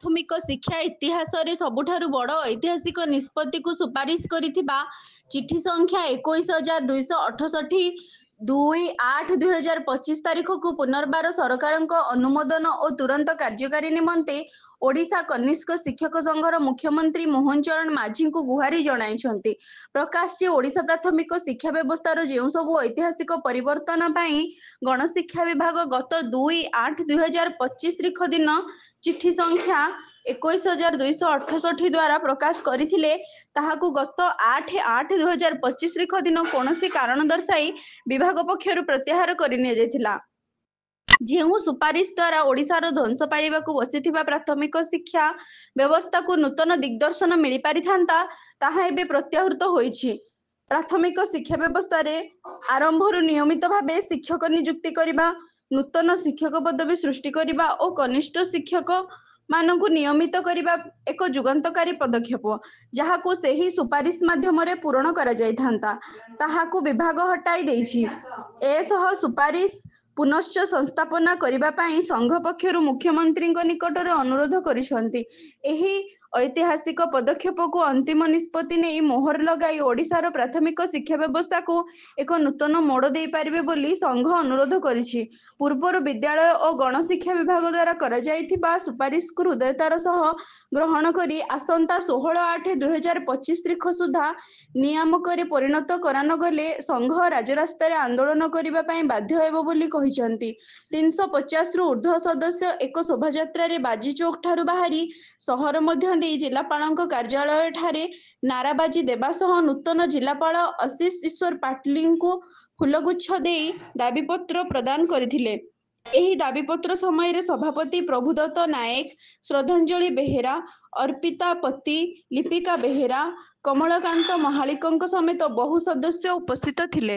ପ୍ରାଥମିକ ଶିକ୍ଷା ଇତିହାସରେ ସବୁଠାରୁ ବଡ଼ ଐତିହାସିକ ନିଷ୍ପତ୍ତିକୁ ସୁପାରିଶ କରିଥିବା ଚିଠି ସଂଖ୍ୟା 21268 2-8-2025 ତାରିଖକୁ ପୁନର୍ବାର ସରକାରଙ୍କ ଅନୁମୋଦନ ଓ ତୁରନ୍ତ କାର୍ଯ୍ୟକାରୀ ନିମନ୍ତେ ଓଡ଼ିଶା କନିଷ୍ଠ ଶିକ୍ଷକ ସଂଘର ମୁଖ୍ୟମନ୍ତ୍ରୀ ମୋହନ ଚରଣ ମାଝୀଙ୍କୁ ଗୁହାରି ଜଣାଇଛନ୍ତି। ପ୍ରକାଶ ଯେ, ଓଡ଼ିଶା ପ୍ରାଥମିକ ଶିକ୍ଷା ବ୍ୟବସ୍ଥାର ଯେଉଁସବୁ ଐତିହାସିକ ପରିବର୍ତ୍ତନ ପାଇଁ ଗଣଶିକ୍ଷା ବିଭାଗ ଗତ 2-8-2025 ତାରିଖ ଦିନ ଚିଠି ସଂଖ୍ୟା 21268 ଦ୍ୱାରା ପ୍ରକାଶ କରିଥିଲେ, ତାହାକୁ ଗତ 8-8-2025 ତାରିଖ ଦିନ କୌଣସି କାରଣ ଦର୍ଶାଇ ବିଭାଗ ପକ୍ଷରୁ ପ୍ରତ୍ୟାହାର କରିନିଆଯାଇଥିଲା। ଯେଉଁ ସୁପାରିଶ ଦ୍ୱାରା ଓଡ଼ିଶାର ଧ୍ୱଂସ ପାଇବାକୁ ବସିଥିବା ପ୍ରାଥମିକ ଶିକ୍ଷା ବ୍ୟବସ୍ଥାକୁ ନୂତନ ଦିଗ୍ଦର୍ଶନ ମିଳିପାରିଥାନ୍ତା, ତାହା ଏବେ ପ୍ରତ୍ୟାହୃତ ହୋଇଛି। ପ୍ରାଥମିକ ଶିକ୍ଷା ବ୍ୟବସ୍ଥାରେ ଆରମ୍ଭରୁ ନିୟମିତ ଭାବେ ଶିକ୍ଷକ ନିଯୁକ୍ତି କରିବା, ନୂତନ ଶିକ୍ଷକ ପଦବୀ ସୃଷ୍ଟି କରିବା ଓ କନିଷ୍ଠ ଶିକ୍ଷକ ମାନଙ୍କୁ ନିୟମିତ କରିବା ଏକ ଯୁଗାନ୍ତକାରୀ ପଦକ୍ଷେପ, ଯାହାକୁ ସେହି ସୁପାରିଶ ମାଧ୍ୟମରେ ପୂରଣ କରାଯାଇଥାନ୍ତା, ତାହାକୁ ବିଭାଗ ହଟାଇ ଦେଇଛି। ଏସହ ସୁପାରିଶ ପୁନଶ୍ଚ ସଂସ୍ଥାପନା କରିବା ପାଇଁ ସଂଘ ପକ୍ଷରୁ ମୁଖ୍ୟମନ୍ତ୍ରୀଙ୍କ ନିକଟରେ ଅନୁରୋଧ କରିଛନ୍ତି। ଏହି ଐତିହାସିକ ପଦକ୍ଷେପକୁ ଅନ୍ତିମ ନିଷ୍ପତ୍ତି ନେଇ ମୋହର ଲଗାଇ ଓଡ଼ିଶାର ପ୍ରାଥମିକ ଶିକ୍ଷା ବ୍ୟବସ୍ଥାକୁ ଏକ ନୂତନ ମୋଡ଼ ଦେଇପାରିବେ ବୋଲି ସଂଘ ଅନୁରୋଧ କରିଛି। ପୂର୍ବରୁ ବିଦ୍ୟାଳୟ ଓ ଗଣଶିକ୍ଷା ବିଭାଗ ଦ୍ୱାରା କରାଯାଇଥିବା ସୁପାରିଶକୁ ହୃଦୟତାର ସହ ଗ୍ରହଣ କରି ଆସନ୍ତା 16-8-2025 ତାରିଖ ସୁଦ୍ଧା ନିୟାମକରେ ପରିଣତ କରାନଗଲେ ସଂଘ ରାଜରାସ୍ତାରେ ଆନ୍ଦୋଳନ କରିବା ପାଇଁ ବାଧ୍ୟ ହେବ ବୋଲି କହିଛନ୍ତି। 350ରୁ ଉର୍ଦ୍ଧ୍ୱ ସଦସ୍ୟ ଏକ ଶୋଭାଯାତ୍ରାରେ ବାଜିଚୌକ ଠାରୁ ବାହାରି ସହର ମଧ୍ୟ ଦେଇ ଜିଲ୍ଲାପାଳଙ୍କ କାର୍ଯ୍ୟାଳୟଠାରେ ନାରାବାଜି ଦେବା ସହ ନୂତନ ଜିଲ୍ଲାପାଳ ଆଶିଷ ଈଶ୍ୱର ପାଟିଲଙ୍କୁ ଫୁଲଗୁଚ୍ଛ ଦେଇ ଦାବିପତ୍ର ପ୍ରଦାନ କରିଥିଲେ। ଏହି ଦାବିପତ୍ର ସମୟରେ ସଭାପତି ପ୍ରଭୁଦତ୍ତ ନାଏକ, ଶ୍ରଦ୍ଧାଞ୍ଜଳି ବେହେରା, ଅର୍ପିତା ପତି, ଲିପିକା ବେହେରା, କମଳକାନ୍ତ ମହାଳିକଙ୍କ ସମେତ ବହୁ ସଦସ୍ୟ ଉପସ୍ଥିତ ଥିଲେ।